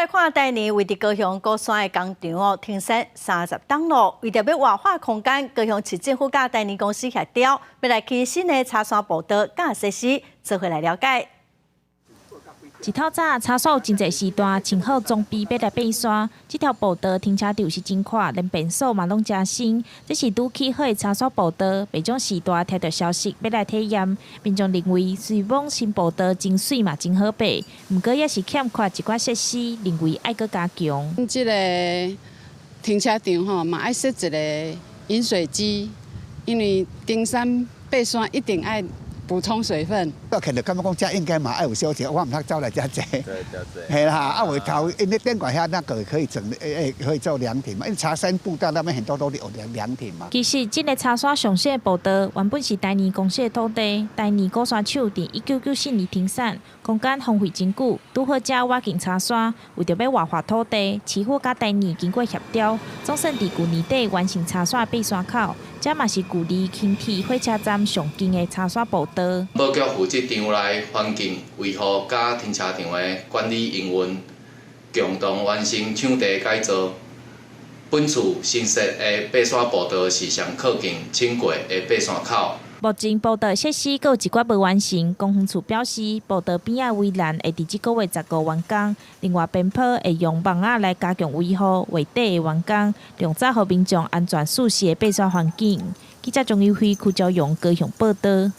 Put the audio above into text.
來看台南位佇高雄鼓山的工廠哦，停產30棟咯，為著欲活化空間，高雄市政府佮台泥公司協調，欲來起新的柴山步道佮設施，做伙來了解。一透早，柴山有真濟時段穿好裝備欲來爬山。這條步道停車場是真闊，連便所嘛攏誠新。這是拄起好的柴山步道，袂少時段聽著消息欲來體驗。民眾認為，雖罔新步道真媠嘛真好爬，毋過也是欠缺一寡設施，認為愛閣加強。這个停車場吼嘛愛設一个飲水機，因為登山爬山一定愛補充水分。我看著感覺講，這應該嘛愛有小姐，我毋通走來遮濟。對，遮濟。係啦，啊有頭，因為頂懸遐那個可以整，可以做涼亭嘛。因為柴山步道那邊很多都有涼亭嘛。其實，這个柴山上新的步道原本是台泥公司的土地，台泥鼓山廠佇1994年停產，空間荒廢真久，拄好遮倚近柴山，為著欲活化土地，市府佮台泥經過協調，總算佇舊年底完成柴山爬山口，這嘛是距離輕鐵火車站上近的柴山步道。保局負責場內環境維護佮停車場的管理營運，共同完成場地改造。本次新設的爬山步道是上靠近輕軌的爬山口。目前步道設施閣有一寡無完成，公園處表示，步道邊仔圍欄會佇這個月15完工。另外邊坡會用網仔來加強維護，月底會完工，量早予民眾安全舒適的爬山環境。記者鍾友輝、柯昭勇高雄報導。